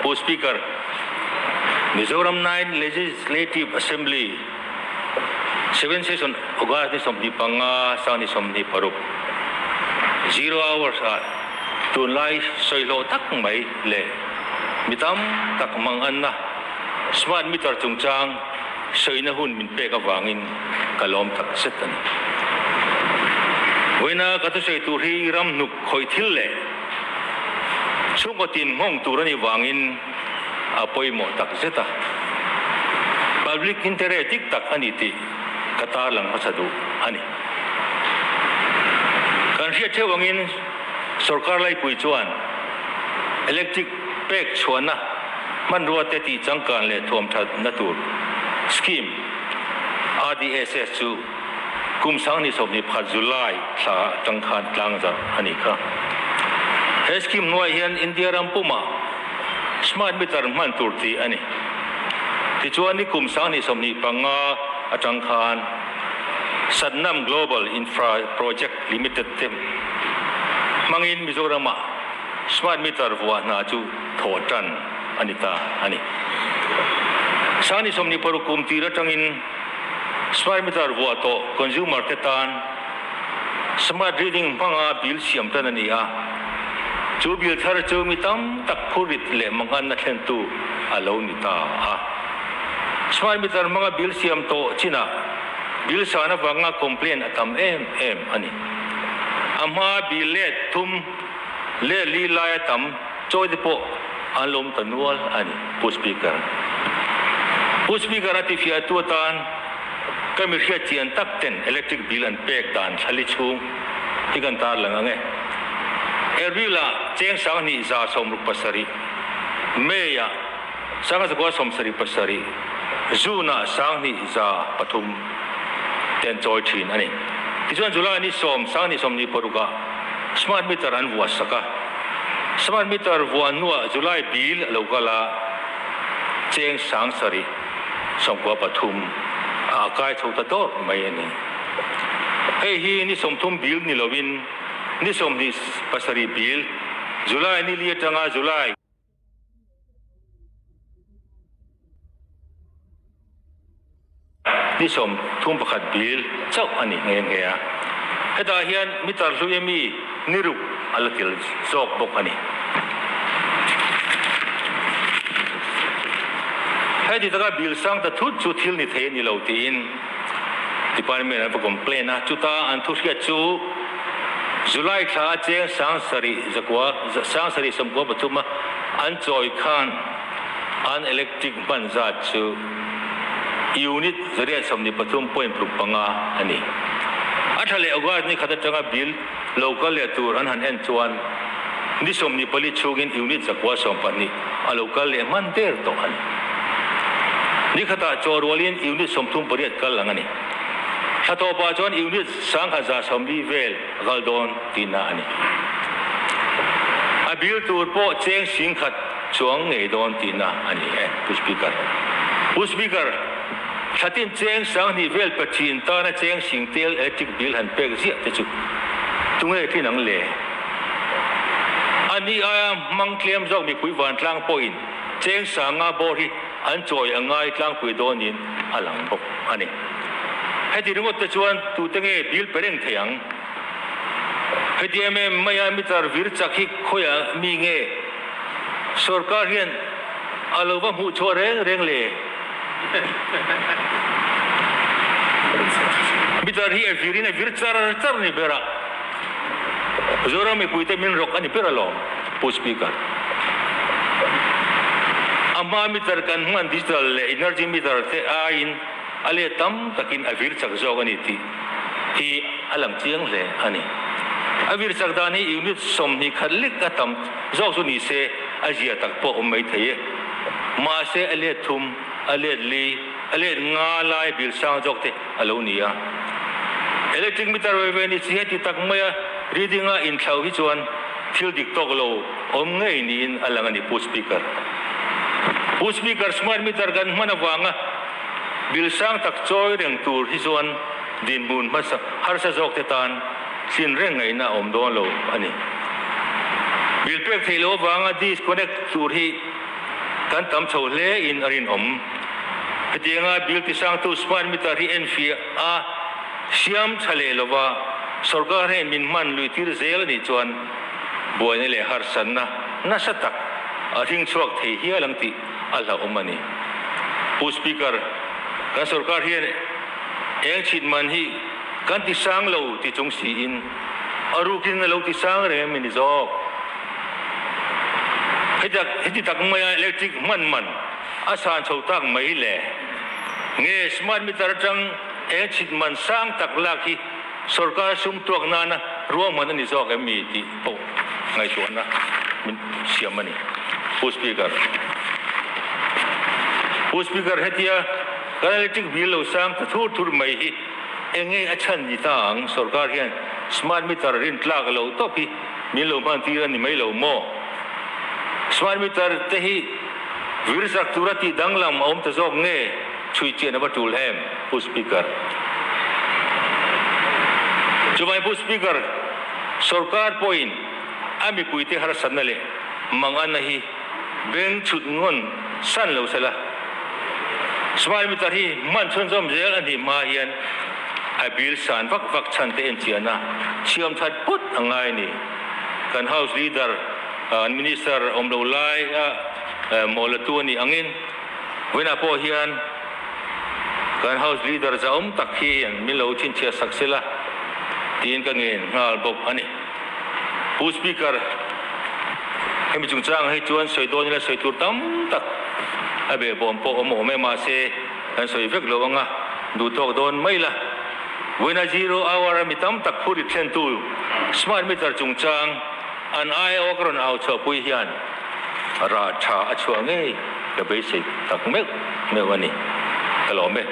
Pu Speaker, Mizoram Ninth Legislative Assembly Seventh Session August ni 25 sang ni 26, zero hours ah tunlai sawihlawh tak mai leh mi tam tak manganna smart meter chungchang sawina hun min pek avangin ka lawm tak zet a ni. Vawiina ka thusawi tur hi ram hnuk khawih thil leh chhungkaw tin nghawng tur a nih vangin a pawimawh tak zet a. Public interest dik tak a ni tih ka tarlang hmasa duh a ni. Kan hriat theuh angin sorkar laipui chuan electric pek chhuahna hmanrua te tih changkan leh thuamthatna tur scheme RDSS chu kum 2021 July thla atang khan tlangzarh a nih kha. He scheme hnuaiah hian India ram pumah smart meter hman tur tih a ni. Tichuan ni kum 2025 atang khan Satnam Global Infra Project Limited te hmangin Mizoramah smart meter vuah hna chu thawh tan a ni ta a ni. 2026 kum tir atangin smart meter vuah tawh consumer te tan smart reading hmanga bill siam tan a ni a, chu bill thar chu mi tam tak phurit leh manganna thlentu a lo ni ta a. Smart meter hmanga bill siam tawh chinah bill san avanga complaint a tam em em a ni. A hma bill let thum leh li laia tam chawi te pawh an lawm ta nual a ni, Pu Speaker. Pu Speaker a tifiah tu atan ka mi hriat chian tak ten electric bill an pek dan thlali chhung hi kan tarlang ang e. April ah cheng 2167, May ah 1977, June ah 2300 te an chawi thin a ni. Tichuan July ni 10, 2026 ah smart meter an vuah sak a. Smart meter vuah hnuah July bill a lo kal a, cheng 7903 a kai chho ta dawr mai a ni. Hei hi ni 30 bill ni lovin ni 27 bill July ni li atanga July Ni 31 bill chauh a ni nghe nghe a, hetah hian meter hlui ami ni ruk a la tel zawk bawk a ni. Heti taka bill sang ta thut chu thil ni thei a ni lo tiin department an va complain a, chuta an thu hriat chu July thla a cheng 7,000 793 a an chawi khan an electric hman zat chu unit 123.5 a ni. A tha leh August ni khat atanga bill lo kal leh tur an han en chuan ni 24 chhungin unit 112 a lo kal leh hman der tawh a ni. Ni khatah chaw rualin unit 38 kal ang a ni. Thla tawpah chuan unit 1140 vel a kal dawn tihna a ni. A bill tur pawh cheng 10,000 chuang ngei dawn tihna a ni e, Pu Speaker. Pu Speaker, thlatin cheng 2000 vel pathin tana cheng sing tel electric bill han pek ziah te chu tunge thin ang le? A ni aia hmang tlem zawk mipui vantlang pawhin cheng 50 bawr hi an chawi a ngai tlangpui dawnin a lang bawk a ni. Heti ringawt te chuan tute nge bill pe reng thei ang? Heti em em maia meter vir chak hi khawiah mi nge sorkar hian a lo va hmuh chhuah reng reng le? Meter hi a virin a vir char char ni ber a, Zoram mipuite min rawk a ni ber alawm, Pu Speaker. A hma meter kan hman digital leh energy meter te aiin a let tam takin a vir chak zawk a ni tih hi a lang chiang hle a ni. A vir chak dan hi unit 21 lek a tam zawk chu ni se a zia tak pawh awm mai thei e. Mahse a let thum, a let li, a let nga lai bil sang zawk te a lo ni a. Electric meter ve ve ni chi heti tak maia reading a inthlau hi chuan thil dik tawk lo awm ngei niin a lang a ni Pu Speaker. Pu Speaker, smart meter kan hman avanga bil sang tak chawi reng tur hi chuan dinhmun hmasa harsa zawk te tan thlin reng ngaihna a awm dawn lo a ni. Bil pek theih loh avanga disconnect tur hi. kan tam chho hle in a rinawm. Hetianga bill tisangtu smart meter hi enfiah a siam tha leh lova sorkar hian min hman lui tir zel a nih chuan buaina leh harsatna nasa tak a hring chhuak thei hial ang tih a hlauhawm a ni. Pu Speaker, kan sorkar hian eng chhit man hi kan ti sang lo ti chung siin a rukin a lo ti sang reng em ni zawk? Heti tak maia electric hman man a san chho tak mai le. Nge smart meter atang eng chhit man sang tak lak hi sorkar sum tuak nana ruahman a ni zawk em mi tih pawh ngaihtuahna min siam a ni. Pu Speaker. Pu Speaker hetia kan electric bill lo sang ta thur thur mai hi eng nge a chhan ni ta ang? Sorkar hian smart meter rin tlak lo tawp hi min lo hman tir a ni mai lo maw? Smart meter te hi vir zak tura tih danglam a awm ta zawk nge? Chhui chian a va tul em, Pu Speaker. Chuvangin Pu Speaker, sorkar pawhin a mipuite harsatna leh manganna hi beng chhut ngawn san lo sela, smart meter hi hman chhunzawm zel a nih hma hian a bill san vak vak chhan te enchian a chhiam that phawt a ngai a ni. Kan House Leader, Minister awm lo lai a mawlatu a nih angin, Vawiinah pawh hian kan House Leader zahawm tak hi min lo chhinchhiah sak sela tiin ka ngen nghal bawk a ni. Pu Speaker, hemi chungchangah hi chuan sawi dawn ila sawi tur tam tak a behbawm pawh awm awm e, mahse kan sawi vek lo anga duhtawk dawn mai la. Vawiinah zero hour a mi tam tak phur i thlentu smart meter chungchang an aiawh ka rawn au chhuahpui hian Rah tha a chhuah ngei ka beisei tak meuh meuh a ni. Ka lawm e.